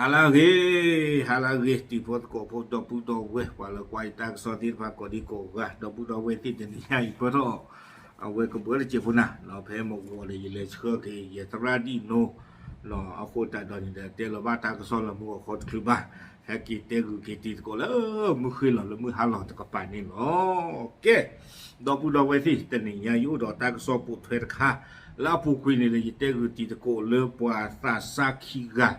ဟါလၢအဂ့ၤ, ဟါလၢအဂ့ၤ တံၤဖိသကိးဖိ ဒီပုၢ်ဒီဝဲၢ် ပှၤလၢကွၢ်ယတၢ်ကစီၣ်သ့ၣ်တဖၣ်ကိးဒံကိးဂၤ, ဒီပုၢ်ဒီဝဲၢ်သ့ၣ် တနံၤညါအံၤ ပၢၢ်ထီၣ် အဝဲကဘၢတစဲးဖိနၤ, ဖဲမုၢ်ဂီၤဒီး ယလဲၤဆှၢက့ၤ ယသရၣ်ဒံၣ်နိ အဃိသတးဒီးန့ၣ်ဒီး တဲလီၤဘၣ်တၢ်ကစီၣ်လၢမုၢ်ဂီၤခီတချုးဘၣ်, ဟဲက့ၤတဲဂုာ်က့ၤတံၤသကိးလၢ မုၢ်ဃ့ၢ်လီၤလၢမုၢ်ဟါလီၤတကပၤန့ၣ်လီၤ. ကဲ, ဒီပုၢ်ဒီဝဲၢ်သ့ၣ် တနံၤညါယအိၣ်ဒီးတၢ်ကစီၣ်ပိာ်ထွဲတခါ, လၢအပူၤကွံာ်န့ၣ်ဒီး ယတဲဂုာ်တံၤသကိးလၢပှၤသးစၢ်ခံဂၤ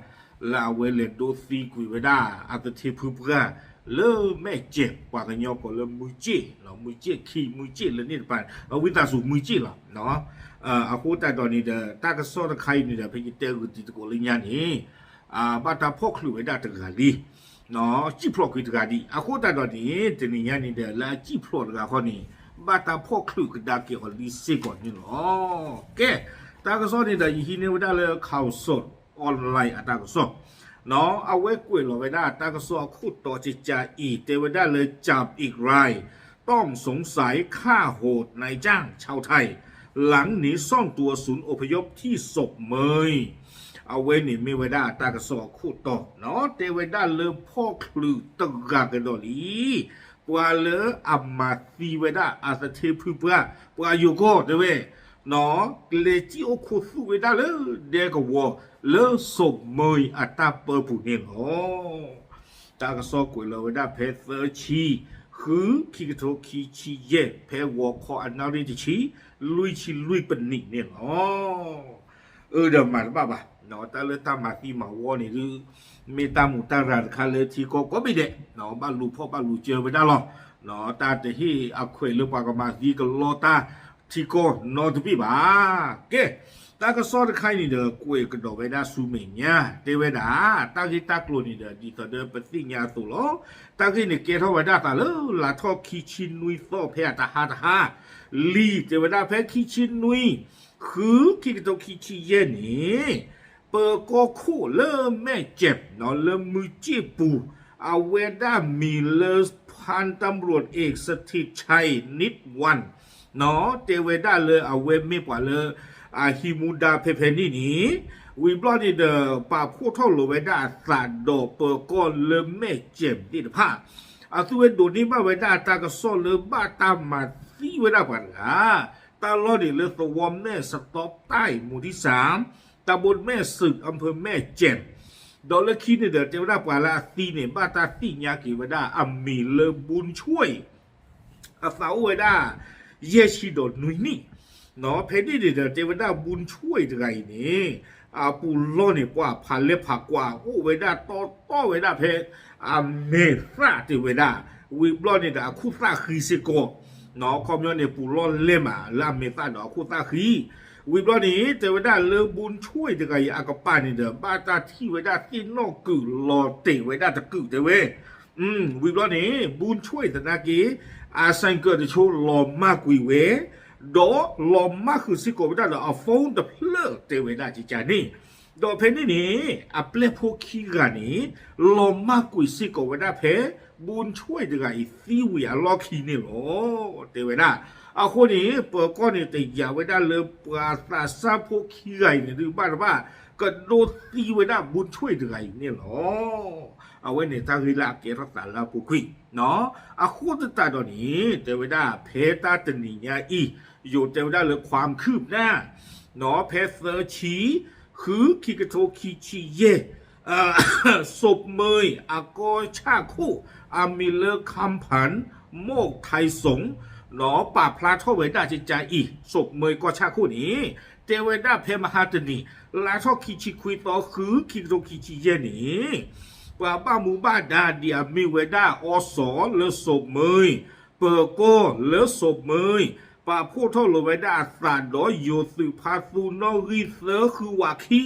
လၢအဝဲလဲၤဒိးသံကွံာ်ဝဲဒၣ် အသထ့ဖုပှၢ် လၢမဲၢ်ကၠဲး ပှၤကညီကိးလၢမုၢ်ကၠ့ၣ်, မုၢ်ကၠ့ၣ်ခံ မုၢ်ကၠ့ၣ်လၢန့ၣ်တပၤ, အဝံသးစူၤမုၢ်ကၠ့ၣ်လီၤ. အဃိသတးဒီးန့ၣ်ဒီး တၢ်ကစီၣ်တခါအံၤန့ၣ်ဒီး ဖဲယတဲဂုာ်တံၤသကိးလၢညါန့ၣ် ဘၣ်တၢ်ဖီၣ်ချုးဝဲဒၣ်တဂၤလံ, စံၣ်ဖျိးကွံာ်တဂၤဒံး. အဃိသတးဒီးန့ၣ် တနံၤညါန့ၣ်ဒီး လၢအစံၣ်ဖျိးတဂၤဃီန့ၣ် ဘၣ်တၢ်ဖီၣ်ချုးကဒါက့ၤအီၤလံစ့ၢ်ကီးန့ၣ်လီၤ. ကဲ, တၢ်ကစီၣ်န့ၣ်ဒီး ယဟံးန့ၢ်ဝဲဒၣ်လၢ Khaosod Online အတၢ်ကစီၣ်, အဝဲကွဲးလီၤဝဲဒၣ်တၢ်ကစီၣ်အခိၣ်တီကကါအံၤ တဲဝဲဒၣ်လၢ จับอีกราย ต้องสงสัยฆ่าโหดนายจ้างชาวไทย หลังหนีซ่อนตัวศูนย์อพยพที่ศพเมย အဝဲန့ၣ်မ့ၢ်ဝဲဒၣ်တၢ်ကစီၣ်အခိၣ်တီ, တဲဝဲဒၣ်လၢဖီၣ်ချုးတဂၤကဒီးလံ ပှၤလၢအမၤသံဝဲဒၣ်အသထ့ဖုပှၢ် ပှၤယိၤကီၢ်တဲဝဲ, လဲၤစံၣ်အိၣ်ခိးသူၣ်ဝဲဒၣ်လၢဒဲကဝီၤလၢစိးမုၢ်အတၢ်ပၢပူၤန့ၣ်လီၤ. တၢ်ကစီၣ်ကွဲးလီၤဝဲဒၣ်ဖဲသၢဆံ ဃု ခံကထိခံဆံယဲၢ် ဖဲဂီၤခီအနၣ်ရံၣ်တဆံ လွံၢ်ဆံလွံၢ်ပနံးန့ၣ်လီၤ. အၢဒီးမၤတဘၣ်ဘၣ်, တၢ်လၢတၢ်မၤသံမၤဝီန့ၣ်ဒုး မ့ၢ်တၢ်မူးတၢ်ရၤတခါလၢထံကီၢ်ကိးဘ့ၣ်ဒဲး, ဘၣ်လူၤဖီၣ်ဘၣ်လူၤစၢၤဝဲဒၣ်လီၤ. တၢ်တဟ့ၣ်အခွဲးလၢပှၤကမၤသံကလီတၢ်ထံကီၢ်နီတဘ့ၣ်ဘၣ်. ကဲ, တၢ်ကစီၣ်တခါအံၤန့ၣ်ဒီး ကွဲးကဒီးဝဲဒၣ်ဆူမဲာ်ညါ တဲဝဲဒၣ် တၢ်ဂ့ၢ်တၢ်ကျိၤန့ၣ်ဒီး ဒ်သိးဒီးပသ့ၣ်ညါအသိးလီၤ. တၢ်ဂ့ၢ်န့ၣ်ကဲထီၣ်ဝဲဒၣ်သးလၢ လါထီၣ်ခံဆံနွံသီ ဖဲအတဟါတဟါလံ, တဲဝဲဒၣ်ဖဲခံဆံနွံ ဃု ခံကထိခံဆံယဲၢ်န့ၣ် ပၢၤကီၢ်ခိၣ်လၢမဲၢ်ကၠဲး လၢမုၢ်ကၠ့ၣ်ပူၤ အဝဲဒၣ်မံၤလၢ พันตำรวจเอกสถิตชัย นิจวัน တဲဝဲဒၣ်လၢအဝဲမ့ၢ်ပှၤလၢ အဟံးမူဒါဖဲဖဲန့ၣ်န့ၣ်, ဝံၤဘျီန့ၣ်ဒီး ပာ်ဖှိၣ်ထီၣ်လိာ်ဝဲဒၣ်အသးဒီးပၢၤကီၢ်လၢမဲၢ်ကၠဲးသ့ၣ်တဖၣ်, အသုဝဲဒိးန့ၢ်ဘၣ်ဝဲဒၣ်တၢ်ကစီၣ်လၢဘၣ်တၢ်မၤသံဝဲဒၣ်ပှၤတဂၤ, တၢ်လီၢ်န့ၣ်လၢသဝီမဲၢ်စတီး တၢ်မူၤတံစၢ် တၢ်ဘိမဲၢ်စုး အၢဖၢမဲၢ်ကၠဲး, ဒီးလၢခံန့ၣ်ဒီး တဲဝဲဒၣ်ပှၤလၢအသံန့ၣ် ဘၣ်တၢ်သ့ၣ်ညါက့ၤဝဲဒၣ်အမံၤလၢ ဘူၣ်ဆွဲၣ် အသးအိၣ်ဝဲဒၣ် ယဲၢ်ဆံဒီးနွံနံၣ်, ဖဲန့ၣ်န့ၣ်ဒီး တဲဝဲဒၣ်ဘူၣ်ဆွဲၣ်တဂၤအံၤန့ၣ် အပူၤလီၢ်န့ၣ် ပှၤဖးလဲၢ်ဖးကွၢ်အိၣ်ဝဲဒၣ်တီတီဝဲဒၣ်ဖဲ အမဲာ်သၣ်တဲဝဲဒၣ်, ဝံၤဘျီန့ၣ်ဒီးအခိၣ်သၣ်ဃံစ့ၢ်ကီး, ခီပညီန့ၣ် ပူၤလီၢ်လဲၢ်မးလၢအမဲာ်သၣ်ဒီးအခိၣ်သၣ်ဃံ, ဝံၤဘျီန့ၣ် တဲဝဲဒၣ်လၢဘူၣ်ဆွဲၣ်တဂၤအံၤအကပၤန့ၣ်ဒီး ဘၣ်တၢ်ထံၣ်ဝဲဒၣ်သ့ၣ်နီၣ်ကုာ်လီၤတဲာ်ဝဲဒၣ်တကုာ်တဲဝဲ ဝံၤဘျီန့ၣ် ဘူၣ်ဆွဲၣ်သနာ်က့ အဆိုင်ကယ်တဆိ လီၤမၢ်ကွံာ်ဝဲ, ဒီးလီၤမၢ်ဃုာ်စ့ၢ်ကီးဝဲဒၣ်ဒီးအ phone တဖျၢၣ်တဲဝဲဒၣ်ကကန့ၣ်, ဒီးဖဲန့ၣ်န့ၣ် အပျဲၢ်ဖိခံဂၤန့ၣ် လီၤမၢ်ကွံာ်စ့ၢ်ကီးဝဲဒၣ်ဖဲ ဘူၣ်ဆွဲၣ်တဂၤအံၤသံဝံၤအလီၢ်ခံန့ၣ်လီၤ တဲဝဲဒၣ်. အဃိန့ၣ် ပၢၤကီၢ်န့ၣ်တယာ်ဝဲဒၣ်လၢပှၤသးစၢ်ဖိခံဂၤအံၤန့ၣ်ဒုး ဘၣ်တဘၣ် ကဒိးသံဝဲဒၣ်ဘူၣ်ဆွဲၣ်တဂၤအံၤန့ၣ်လီၤ. အဝဲန့ၣ်တၢ်ဂ့ၢ်လၢအကဲထီၣ်သးလၢအပူၤကွံာ်, အဃိသတးဒီးန့ၣ် တဲဝဲဒၣ်ဖဲတၢ်တနံၤညါအံၤ ယိၤတဲဝဲဒၣ်လၢ ความคืบหน้า ဖဲသၢဆံ ဃု ခံကထိခံဆံယဲၢ် စိးမုၢ်အကီၢ်ဆၣ်ခိၣ် အမံၤလၢ คำผัน โมกไทยสงฆ์ ပာ်ဖျါထီၣ်ဝဲဒၣ်ကကအံၤ စိးမုၢ်ကီၢ်ဆၣ်ခိၣ်န့ၣ် တဲဝဲဒၣ်ဖဲမဟါတနံၤ လါထီၣ်ခံဆံခွံသီ ဃု ခံကထိခံဆံယဲၢ်န့ၣ် ပှၤဘၣ်မူဘၣ်ဒါဒ်အမ့ၢ်ဝဲဒၣ် အီစီၤလၢစိးမုၢ် ပၢၤကီၢ်လၢစိးမုၢ် ပာ်ဖှိၣ်ထီၣ်လိာ်ဝဲဒၣ်အသးဒီးယိၤသုးဖါသူနီၣ်ဂံၢ်သၢဃုဝးခံ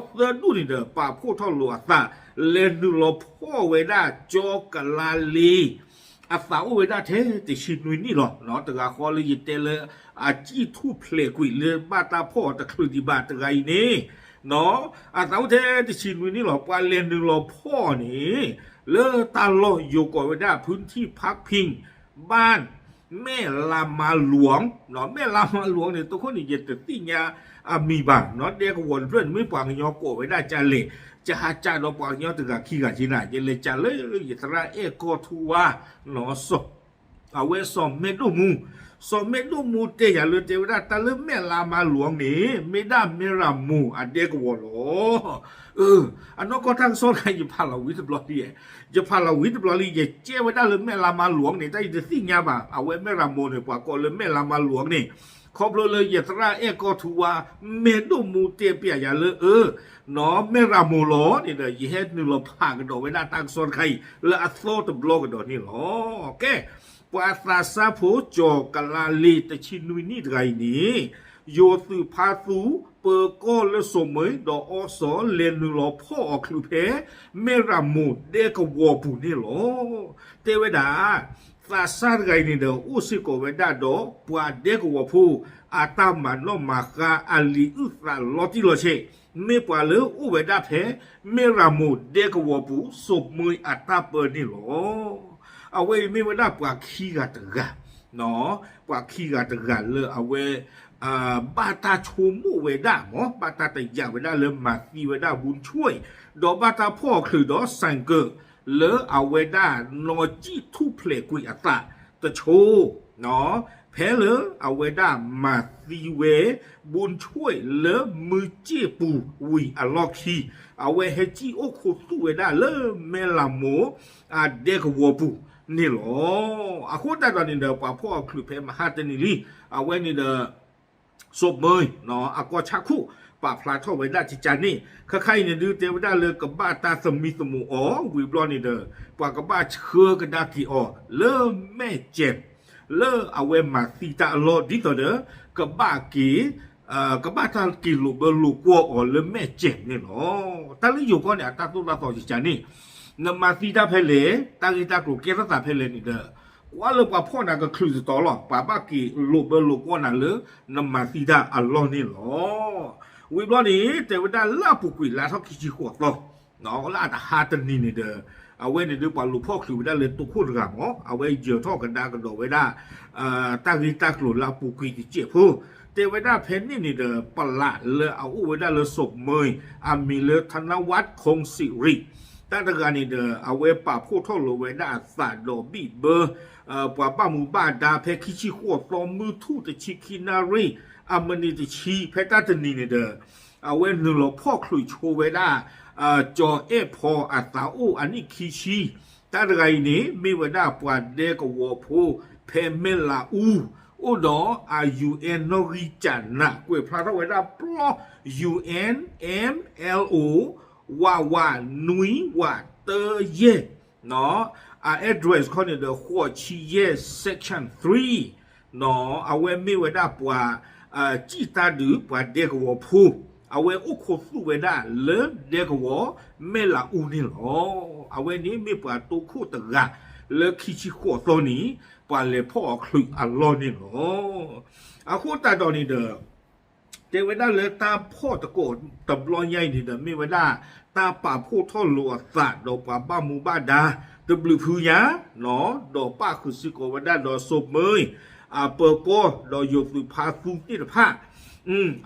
သၢဒူၣ်န့ၣ်ဒီး ပာ်ဖှိၣ်ထီၣ်လိာ်အသး လဲၤနုာ်လီၤဖီၣ်ဝဲဒၣ်ကၠီကလါလ့ အသးအိၣ်ဝဲဒၣ်ထဲတဆံနွံနံၣ်လီၤ. တဂၤဃီလၢယတဲလၢ အစံၣ်ထူၣ်ဖျဲးကွံာ်လၢဘၣ်တၢ်ဖီၣ်အီၤတချုးဒံးဘၣ်တဂၤအံၤန့ၣ် အသးအိၣ်ထဲတဆံနွံနံၣ်လီၤ. ပှၤလဲၤနုာ်လီၤဖီၣ်အီၤန့ၣ် လၢတၢ်လီၢ်ယိၤကိးဝဲဒၣ် พื้นที่พักพิง บ้าน แม่ลามาหลวง แม่ลามาหลวง န့ၣ် တခိၣ်န့ၣ် ယတသ့ၣ်ညါအမံၤဘၣ်, ဒဲကဝီၤတဖျၢၣ်န့ၣ် မ့ၢ်ပှၤကညီကိးဝဲဒၣ်ကလဲၣ် ယဟးစံးဒီးပှၤကညီတဂၤခံဂၤက့နၤ, ယလဲၤစံးလၢယသရၣ်အဲၣ်ကီၢ်ထူဝါ, နီၢ်, အဝဲစီၤမဲၣ်ဒိၣ်မူ, စီၤမဲၣ်ဒိၣ်မူတဲယၤလၢတဲဝဲဒၣ်တၢ်လၢမဲၣ်လါမါလူၤန့ၣ် မ့ၢ်ဒၣ်မဲၣ်ရမိၢ်အဒဲကဝီၤလီၤ. အနီၢ်ကီၢ်တၢ်ကစီၣ်တခါ ယဖးလီၤဝံၤတဘျီလံ, ယဖးလီၤဝံၤတဘျီလံ ယကဲဝဲဒၣ်လၢမဲၣ်လါမါလူၤန့ၣ် တၢ်ယတသ့ၣ်ညါဘၣ်, အဝဲမဲၣ်ရမိၢ်န့ၣ် ပှၤကိးလၢမဲၣ်လါမါလူၤန့ၣ်, ခီဖျိလၢယသရၣ်အဲၣ်ကီၢ်ထူဝါ မဲၣ်ဒိၣ်မူတဲပျးယၤလၢအ နီၢ်, မဲၣ်ရမိၢ်လီၤန့ၣ်ဒီး ယဟဲနုာ်လီၤဖးကဒီးဝဲဒၣ်တၢ်ကစီၣ်တခါအံၤ လၢအသီတဘျီကဒီးန့ၣ်လီၤ. ကဲ, ပှၤသးစၢ်ဖိ ကၠီၤကလါလ့ တဆံနွံနံၣ်တဂၤအံၤန့ၣ်, ယိၤသုးဖါသူ ပၢၤကီၢ်လၢစိာ်မုၢ် ဒီးအီစီၤ လဲၤနုာ်လီၤဖီၣ်အီၤချုးဖဲ မဲၣ်ရမိၢ်ဒဲကဝီၤပူၤန့ၣ်လီၤ. တဲဝဲဒၣ် သးစၢ်တဂၤအံၤန့ၣ်ဒီး အိၣ်စ့ၢ်ကီးဝဲဒၣ်ဒီးပှၤဒဲကဝီၤဖိ အတၢ်မၤနီၣ်မၤဃါ အလံာ်အုၣ်သးလီၤတံၢ်လီၤဆဲး, မ့ၢ်ပှၤလၢအိၣ်ဝဲဒၣ်ဖဲ မဲၣ်ရမိၢ်ဒဲကဝီၤပူၤ စိာ်မုၢ်အတၢ်ပၢန့ၣ်လီၤ. အဝဲအံၤမ့ၢ်ဝဲဒၣ်ပှၤခံဂၤတဂၤ, နီၢ်, ပှၤခံဂၤတဂၤလၢအဝဲ ဘၣ်တၢ်ဆိကမိၣ်ဝဲဒၣ်မ့ၢ် ဘၣ်တၢ်တယာ်ဝဲဒၣ်လၢမၤသံဝဲဒၣ် ဘုန်းချွေး, ဒီးဘၣ်တၢ်ဖီၣ်အီၤချုးဒီး ဆိုင်ကယ် လၢအဝဲဒၣ်နီၢ်ကံၣ်ထူၣ်ဖျဲးကွံာ်အသးတဆိ, နီၢ်, ဖဲလၢအဝဲဒၣ်မၤသံဝဲ ဘုန်းချွေး လၢမုၢ်စ့ၣ်ပူၤဝံၤအလီၢ်ခံ, အဝဲဟဲစံၣ်အိၣ်ခိးသူၣ်ဝဲဒၣ်လၢမဲၣ်ရမိၢ်အဒဲကဝီၤပူၤန့ၣ်လီၤ. အဃိသတးဒီးန့ၣ်ဒီး ပှၤဖီၣ်အီၤချုးဖဲမဟါတနံၤလံ, အဝဲန့ၣ်ဒီး စိာ်မုၢ် နီၢ်, အကီၢ်ဆၣ်ခိၣ် ပာ်ဖျါထီၣ်ဝဲဒၣ်ကကန့ၣ်, ခဲခါအံၤန့ၣ်ဒုးတဲဝဲဒၣ်လၢကဘၣ်တၢ်သမံသမိးအီၤ ဝံၤဘျီန့ၣ်ဒီး ပှၤကဘၣ်ဆှၢကဒါက့ၤအီၤလၢမဲၣ်စဲး လၢအဝဲမၤသံတၢ်အလီၢ် ဒ်သိးဒီး ကဘၣ်က့ၤ ကဘၣ်တၢ်က့ၤလိာ်ဘၢလိာ်ကွီၢ်အီၤလၢမဲၣ်စဲးန့ၣ်လီၤ. တၢ်လၢယိၤကီၢ်န့ၣ် အတၢ်သိၣ်တၢ်သီကကန့ၣ်, နမၤသံတၢ်ဖဲလဲၣ်, တၢ်ဂ့ၢ်တၢ်ကျိၤကဲထီၣ်သးဖဲလဲၣ်န့ၣ်ဒီး ကွၢ်လၢပှၤဖီၣ်နၤကချုးတတီၤလီၤ, ပှၤဘၣ်က့ၤလိာ်ဘၢလိာ်ကွီၢ်နၤလၢ နမၤသံတၢ်အလီၢ်န့ၣ်လီၤ. ဝံၤဘျီန့ၣ် တဲဝဲဒၣ်လၢအပူၤကွံာ်လါထီၣ်ခံဆံဃိးသီ လၢအတဟါတနံၤန့ၣ်ဒီး အဝဲန့ၣ်ဒုးပှၤလူၤဖီၣ်ချုးဝဲဒၣ်လၢတိခိၣ်တဂၤမ့ၢ် အဝဲယၢၤထီၣ်ကဒါကဒီးဝဲဒၣ် တၢ်ဂ့ၢ်တၢ်ကျိၤလၢအပူၤကွံာ်တစဲးဖိ, တဲဝဲဒၣ်ဖဲန့ၣ်န့ၣ်ဒီး ပလးလၢအအိၣ်ဝဲဒၣ်လၢစိာ်မုၢ် အမံၤလၢ ထနဝၣ် ခိၣ်စံရံး တၢ်တဂၤန့ၣ်ဒီး အဝဲပာ်ဖှိၣ်ထီၣ်လိာ်ဝဲဒၣ်အသးဒီးဘံၣ်ဘၢ ပှၤဘၣ်မူဘၣ်ဒါဖဲခံဆံဃိးသီ မုၢ်ထူၣ်တဆံခံနၣ်ရံၣ် အမံးနံးတဆံ ဖဲတၢ်တနံၤန့ၣ်ဒီး အဝဲနုာ်လီၤဖီၣ်ချုးဆိဝဲဒၣ် ကၠီၤအဲၣ်ဖီအသးအိၣ်အနံၣ်ခံဆံ, တၢ်တဂၤအံၤန့ၣ် မ့ၢ်ဝဲဒၣ်ပှၤဒဲကဝီၤဖိ ဖဲမဲၣ်လးအူ အိၣ်ဒီးအ ယူဢၣ် နီၣ်ဂံၢ်ကၠးနး ကွဲးဖျါထီၣ်ဝဲဒၣ်ပျီ ယူၢ် အၣ် အၣ် အၣ် လ် အိၣ် ဝးဝး နွံ ဝး တၢ ယဲၢ် အ address ခီန့ၣ်ဒီး ဃိးဆံယဲၢ် section three နီၢ်, အဝဲမ့ၢ်ဝဲဒၣ်ပှၤ စံၣ်တၢ်ဒုးပှၤဒဲကဝီၤဖိ, အဝဲအိၣ်ခိးသူၣ်ဝဲဒၣ်လၢဒဲကဝီၤ မဲၣ်လးအူန့ၣ်လီၤ. အဝဲန့ၣ်မ့ၢ်ပှၤတိခိၣ်တဂၤ လၢခံဆံဃိးသီန့ၣ် ပှၤလဲၤဖီၣ်အီၤချုးအလီၢ်န့ၣ်လီၤ. အဃိသတးဒီးန့ၣ်ဒီး တဲဝဲဒၣ်လၢတၢ်ဖီၣ်သကိးတဘျီညါအံၤန့ၣ်ဒီး မ့ၢ်ဝဲဒၣ် တၢ်ပာ်ဖှိၣ်ထီၣ်လိာ်အသးဒီးပှၤဘၣ်မူဘၣ်ဒါ တဘျုးဖုညါ နီၢ်, ဒီးပၣ်ဃုာ်စ့ၢ်ကီးဝဲဒၣ်ဒီးစိာ်မုၢ် အပၢၤကီၢ် ဒီးယိၤသုးဖါသူသ့ၣ်တဖၣ်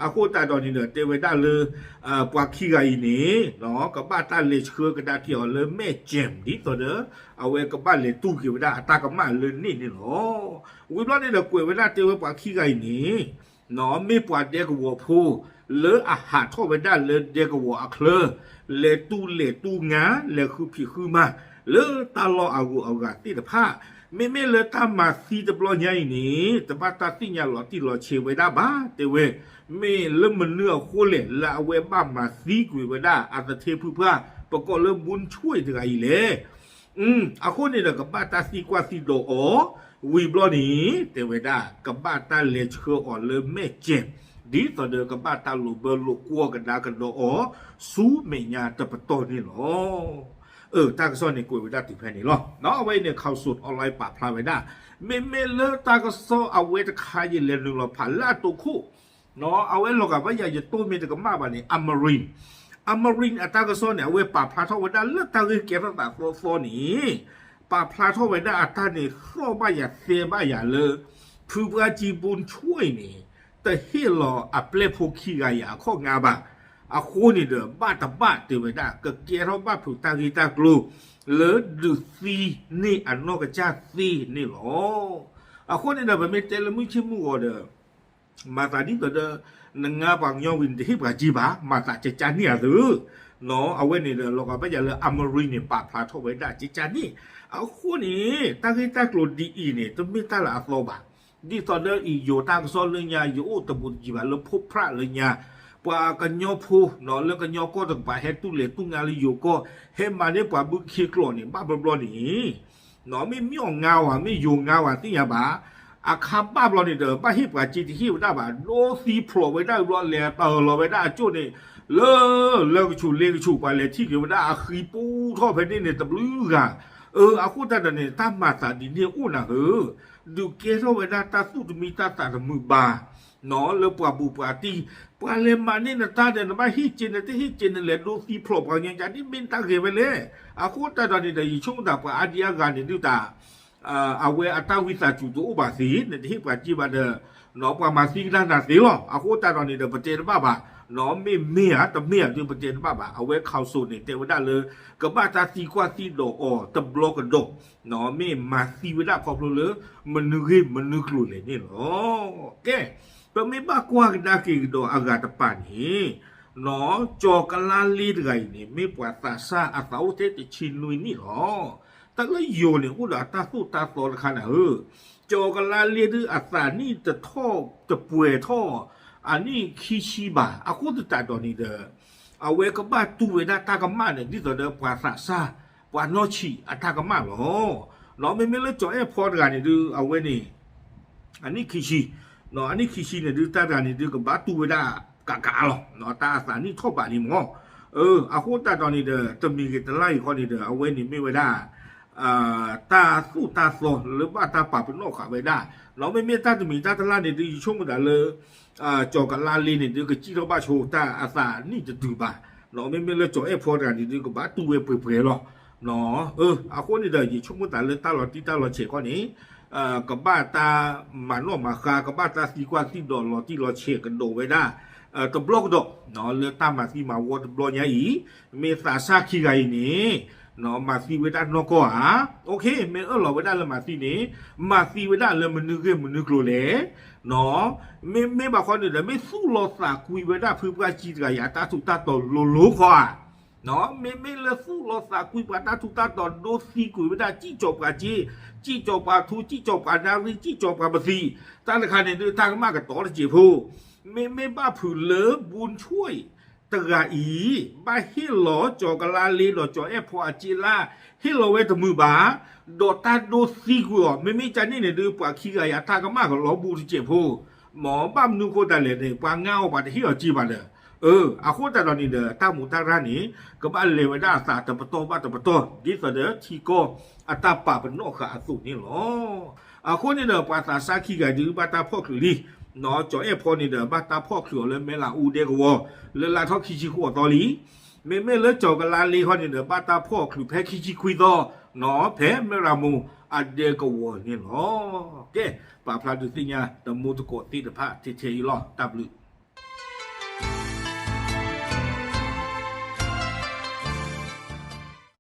အဃိသတးဒီးန့ၣ်ဒီး တဲဝဲဒၣ်လၢ ပှၤခံဂၤအံၤန့ၣ် ကဘၣ်တၢ်လဲၤဆှၢကဒါက့ၤအီၤလၢမဲၣ်စဲး ဒ်သိးဒီး အဝဲကဘၣ်လဲၤတူၢ်က့ၤဝဲဒၣ်အတၢ်ကမၣ်လၢန့ၣ်န့ၣ်လီၤ. ဝံၤဘျီန့ၣ်ဒီး ကွဲးဝဲဒၣ်တဲဝဲပှၤခံဂၤအံၤန့ၣ် မ့ၢ်ပှၤဒဲကဝီၤဖိ လၢအဟးထီၣ်ဝဲဒၣ်လၢဒဲကဝီၤအချၢ လဲၤတူၢ်လဲၤတူၢ်ငါ လဲၤဃုဖံးဃုမၤ လၢတၢ်လီၢ်အဂုၤအဂၤသ့ၣ်တဖၣ်, မ့မ့ၢ်လၢတၢ်မၤသံတဘျီညါအံၤန့ၣ် တဘၣ်တၢ်သ့ၣ်ညါလီၤတံၢ်လီၤဆဲးဝဲဒၣ်ဘၣ် တဲဝဲ, မ့ၢ်လၢမနုၤအဃိလဲၣ် လၢအဝဲဘၣ်မၤသံကွံာ်ဝဲဒၣ် အသထ့ဖုဖၣ် ပကိးလၢ ဘုန်းချွေး တဂၤအံၤလဲၣ်. အဃိန့ၣ်ဒီး ကဘၣ်တၢ်သံကွၢ်သံဒိးအီၤ, ဝံၤဘျီန့ၣ် တဲဝဲဒၣ် ကဘၣ်တၢ်လဲၤဆှၢအီၤလၢမဲၣ်စဲး ဒ်သိးဒီးကဘၣ်တၢ်လိာ်ဘၢလိာ်ကွီၢ်ကဒါကဒီးအီၤ ဆူမဲာ်ညါတပတီၢ်န့ၣ်လီၤ. အၢ တၢ်ကစီၣ်န့ၣ်ကွဲးဝဲဒၣ်တုၤဖဲန့ၣ်လီၤ. အဝဲအံၤန့ၣ် Khaosod Online ပာ်ဖျါဝဲဒၣ်, မ့မ့ၢ်လၢတၢ်ကစီၣ်အဝဲတခါယလဲၤနုာ်လီၤဖးလၢအတိခိၣ် အဝဲလီၤဂာ်ဘၣ်ယၤ ယတိၢ်မ့ၢ်တကမၣ်ဘၣ်န့ၣ် Amarin, Amarin အတၢ်ကစီၣ်န့ၣ် အဝဲပာ်ဖျါထီၣ်ဝဲဒၣ်လၢတၢ်ဂ့ၢ်ကဲထီၣ်သးသီသီန့ၣ်, ပာ်ဖျါထီၣ်ဝဲဒၣ်အတၢ်န့ၣ် သီၣ်ဘၣ်ယၤသဲဘၣ်ယၤလၢ ဖုပှၢ်ကံ ဘုန်းချွေး န့ၣ် တဟ့ၣ်လီၤအပျဲၢ်ဖိခံဂၤယၤအခီၣ်ငါဘၣ်. အဃိန့ၣ်ဒီး ဘၣ်တဘၣ်တဲဝဲဒၣ် ကကဲထီၣ်ဘၣ်ဖုးတၢ်ဂ့ၢ်တၢ်ကျိၤ လၢဒုးသံန့ၢ်အနီၢ်ကစၢ်သ့န့ၣ်လီၤ. အဃိန့ၣ်ဒီး ပမ့ၢ်တဲလၢမုၢ်ဆ့ၣ်မုၢ်ဂီၤဒီး မၤသးဒ်သိးဒီး နငါပှၤကညီဝံၤန့ၣ် တဟ့ၣ်ပှၤစ့ဘၣ်, မၤသးကကန့ၢ်အသု, အဝဲန့ၣ်ဒီး လီၤဂာ်ဘၣ်ယၤလၢ Amarin န့ၣ် ပာ်ဖျါထီၣ်ဝဲဒၣ်ကကန့ၢ်. အဃိန့ၣ် တၢ်ဂ့ၢ်တၢ်ကျိၤဒ်အံၤန့ၣ် တမ့ၢ်တၢ်လၢအသီဘၣ်. ဒ်သိးဒီးအံၤ ယိၤတၢ်ကစီၣ်လၢညါ ယအိၣ်တဘူးတယံၤဘၣ်လၢ ဖိဖြၣ်လၢညါ, ပှၤကညီဖိ လၢကညီကီၢ်တကပၤ ဟဲတူၢ်လဲၤတူၢ်ငါလၢယိၤကီၢ် ဟဲမၤန့ၢ်ပှၤဘုခ့ကျိာ်န့ၣ် ဘၣ်ဘျီဘျီန့ၣ် မ့ၢ်မ့ၢ်အီၣ်ငါဝဲ မ့ၢ်ယိၤငါဝဲသ့ၣ်ညါဘၣ်. အခါဘၣ်ဘျီန့ၣ်ဒီး ဘၣ်ဟ့ၣ်ပှၤစ့တဟ့ၣ်ဝဲဒၣ်ဘၣ်, ဒိသံဖျိးဝဲဒၣ်ဘျီ လဲၤတၢ်လီၤဝဲဒၣ်အကၠိၣ်န့ၣ် လၢ လၢကဆူးလ့ကဆူး ပှၤလဲၤထံၣ်က့ၤဝဲဒၣ်အဃံပူထီၣ်ဖဲန့ၣ်န့ၣ် တဘျုးဂၤ. အဃိသတးဒီးန့ၣ် တၢ်မၤသးဒ်န့ၣ်အိၣ်နၤဧၢ, ဒုးကဲထီၣ်ဝဲဒၣ်တၢ်သူၣ်တမံတၢ်သးတမုာ်ဘၣ် လၢပှၤဘူးပှၤတံၢ်, ပှၤလဲၤမၤန့ၢ်နတၢ်ဒီး နဘၣ်ဟ့ၣ်စ့ နတဟ့ၣ်စ့ နလဲၤဒိသံဖျိးပှၤကညီ ဒ်မ့ၢ်တၢ်ဂ့ၤဝဲလဲၣ်. အဃိသတးဒီးန့ၣ်ဒီး ယဆိကမိၣ်သး ပှၤအါဒံအါဂၤန့ၣ်ဒုးတၢ် အဝဲအတၢ်ဝံသးစူၤတအိၣ်ဘၣ်သ့, နတဟ့ၣ်ပှၤစ့ဘၣ်ဒီး ပှၤမၤသံကဒါနၤသ့လီၤ. အဃိသတးဒီးန့ၣ်ဒီး ပတဲတဘၣ်ဘၣ်, မ့ၢ်မ့ၢ်ဧါ တမ့ၢ်ဧါဒုး ပတဲတဘၣ်ဘၣ်. အဝဲ council န့ၣ် တဲဝဲဒၣ်လၢ ကဘၣ်တၢ်သံကွၢ်သံဒိးအီၤတဘျီကဒီး, မ့ၢ်မၤသံဝဲဒၣ်ခီဖျိလၢ မနုၤဂ့ၢ်မနုၤကျိၤလဲၣ်န့ၣ်လီၤ. ကဲ, ပမ့ၢ်ဘၣ်ကွၢ်ကဒါက့ၤကဒီးအဂၤတပၤန့ၣ် ကၠီၤကလါလ့တဂၤအံၤန့ၣ် မ့ၢ်ပှၤသးစၢ်အသးအိၣ်ထဲတဆံနွံနံၣ်လီၤ. တၢ်လၢယိၤန့ၣ် အိၣ်ဒီးအတၢ်သိၣ်တၢ်သီတခါနၤဧၢ, ကၠီၤကလါလ့ဒုးအသးနံၣ်တထီၣ်တပှဲၤထီၣ် အနံၣ်ခံဆံဘၣ်. အဃိသတးဒီးန့ၣ်ဒီး အဝဲကဘၣ်တူၢ်ဝဲဒၣ်တၢ်ကမၣ်န့ၣ် ဒ်သိးဒီးပှၤသးစၢ် ပှၤနီၢ်ဆံးအတၢ်ကမၣ်လီၤ. ဒီးမ့မ့ၢ်လၢကၠီၤအဲၣ်ဖီတဂၤန့ၣ်ဒုး အဝဲန့ၣ် အနံၣ်ခံဆံ, အနံၣ်ခံဆံန့ၣ်ဒုး တၢ်တဂၤန့ၣ်ဒုး ကဘၣ်တူၢ်ဝဲဒၣ်ကးကးလီၤ. တၢ်အသးနံၣ်ထီၣ်ဘးလံမၢ်. အဃိသတးဒီးန့ၣ်ဒီး တမံၤဂ့ၤတလါဂ့ၤခီန့ၣ်ဒီး အဝဲန့ၣ်မ့ၢ်ဝဲဒၣ် တၢ်သိၣ်တၢ်သီလၢဘၣ်တၢ်ပာ်ပနီၣ်ဃာ်ဝဲဒၣ်, ဒီးမ့မ့ၢ်တၢ်တမံၤတၢ်တလါန့ၣ်ဒုး ယဆိကမိၣ်သးလၢ ကၠီၤကလါလ့န့ၣ်ဒုး ကစံၣ်ထီၣ်ဘၣ်ဆိတၢ်အသးနံၣ်တတုၤဘၣ်, ဒီးမ့မ့ၢ်လၢကၠီၤအဲၣ်ဖီတဂၤန့ၣ်ဒုး ကဘၣ်တူၢ်ဝဲပှဲၤပှဲၤလီၤ. အဃိန့ၣ်ဒီး ယဆိကမိၣ်သးလၢတၢ်လီၤတံၢ်တၢ်လီၤဆဲးခီန့ၣ် ကဘၣ်တၢ်မၤနီၣ်မၤဃါ ကဘၣ်တၢ်သံကွၢ်သံဒိးလီၤတံၢ်လီၤဆဲးကဒီးဝဲဒၣ် တဘျီကဒီး လၢတၢ်မၤသံမၤဝီတဘျီညါအံၤ, မ့ၢ်သးစၢ်ခံဂၤအံၤန့ၣ် မၤသံဝဲဒၣ်နီၢ်ကီၢ်ဧါ, မ့ၢ်အၢၣ်လီၤဝဲဒၣ်လၢမၤသံန့ၣ် မၤသံဝဲဒၣ်လၢမနုၤဂ့ၢ်မနုၤကျိၤလဲၣ်. မ့မ့ၢ်ဘၣ်ခီန့ၣ်ဒီး မ့ၢ်သူၣ်လီၤသးကွံဝဲဒၣ်ဖုပှၢ်ကံတဂၤအံၤ အတၢ်ထူးတၢ်တီၤလိၤလိၤခီဧါ. မ့မ့ၢ်လၢသူၣ်လီၤသးကွံပှၤတၢ်ထူးတၢ်တီၤ ဒိသံကွံာ်ဝဲဒၣ် စံၣ်ကၠီၤပှၤစ့, စံၣ်ကၠီၤပှၤထူ, စံၣ်ကၠီၤပှၤနၣ်ရံၣ်, စံၣ်ကၠီၤပှၤပသံၣ်, တၢ်တခါန့ၣ်ဒုး တၢ်ကမၣ်ကတီၤတစဲးဖိ. မ့မ့ၢ်ဘၣ်ဖုးလၢ ဘူးဆွဲၣ် တဂၤအံၤ ဘၣ်ဟ့ၣ်လီၤကၠီၤကလါလ့ဒီးကၠီၤအဲၣ်ဖီအစ့လၢ်, ဟ့ၣ်လီၤဝဲတမုာ်ဘၣ်, ဒီးတၢ်ဒိသံကွံာ်အီၤ, မ့မ့ၢ်ကန့ၣ်န့ၣ်ဒုး ပှၤခံဂၤအံၤအတၢ်ကမၣ်ကလီၤဘူးတစဲးဖိ, မ်ဘၣ်မနုၤဃိသတးလဲၣ်န့ၣ် ပှၤငါအီၤပှၤတဟ့ၣ်အီၤစ့ဘၣ်ဒီး, အဃိသတးဒီးန့ၣ်ဒီး တၢ်မူးတၢ်ရၢ်န့ၣ် ကဘၣ်လဲၤဝဲဒၣ်အသးတပတီၢ်ဘၣ်တပတီၢ် ဒ်သိးဒီးထံကီၢ်အတၢ်ပာ်ပနီၣ်ဃာ်အသိးန့ၣ်လီၤ. အဃိန့ၣ်ဒီး ပှၤသးစၢ်ခံဂၤဒုး ဘၣ်တၢ်ဖီၣ်ချုးလံ, ကၠီၤအဲၣ်ဖီန့ၣ်ဒီး ဘၣ်တၢ်ဖီၣ်ချုးအီၤလၢမဲလးအူဒဲကဝီၤ လၢလါထီၣ်ခံဆံဃိးသီလံ. မ့မ့ၢ်လၢကၠီၤကလါလ့ခီန့ၣ်ဒီး ဘၣ်တၢ်ဖီၣ်ချုးဖဲခံဆံခွံသီ ဖဲမဲရမူးအဒဲကဝီၤန့ၣ်လီၤ. ကဲ, ပာ်ဖျါဒုးသ့ၣ်ညါတမူတကိးသ့ၣ်တဖၣ်ထဲထဲအံၤလီၤ. တၢ်ဘျုး